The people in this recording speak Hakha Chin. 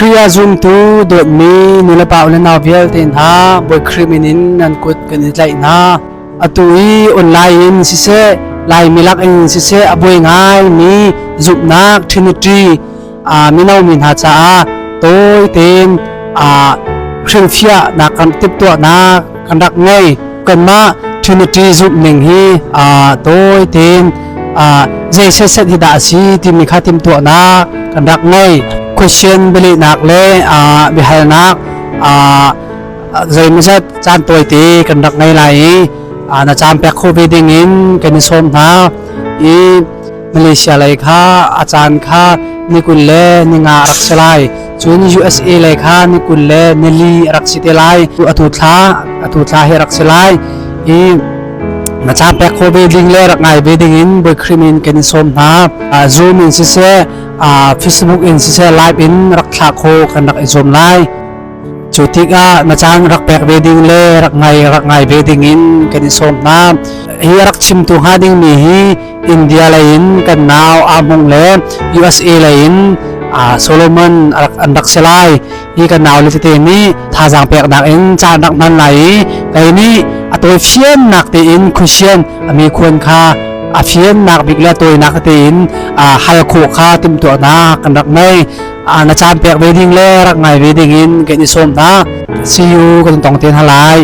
Khrih ah zumtu dawtmi nulepa u le nau vialte hna, Bawi Khrih min in nan kut kan i tlaih hna. Atu i online in siseh, Laimi lak in siseh a buai ngaimi zumhnak Trinity mino mi hna caah tawi tein hrilhfiahnak kan timhtuahnak kan rak ngei. Kanmah Trinity zumhning hi tawi tein zei setset hi dah a si timi kha timhtuahnak kan rak ngei. Question bialehnak le biahalnak zeimawzat caan tawite kan rak ngei lai i na caan pek khawh ve ding in kan i sawm hna i Malaysia lei kha a caan kha ni 20 le ni nga a rak si lai. Cun USA lei kha ni 20 le ni li a rak si te lai. Atu thla hi a rak si lai. I na caan pek khawh ve ding le rak ngai ve ding in Bawi Khrih min kan in sawm hna. Zoom in siseh, Facebook in siseh, live in rak thlah kho kan rak i zuam lai. Cu tikah na caan rak pek ve ding le rak ngai ve ding in kan i sawm hna. Hi rak chimtu hnga dingmi hi India lei in kan nau Ahmung le USA lei in Solomon an rak si lai. Hi kan nau le tete nih thazaang peknak in caan rak hman lai i kei nih a tawi fiannak tein question ami khuan kha a fiannak bik le tawinak tein hal khawh kha timhtuahnak kan rak ngei. Na caan pek ve ding le rak ngai ve ding in kan i sawm hna. See you, kan tong te hna lai.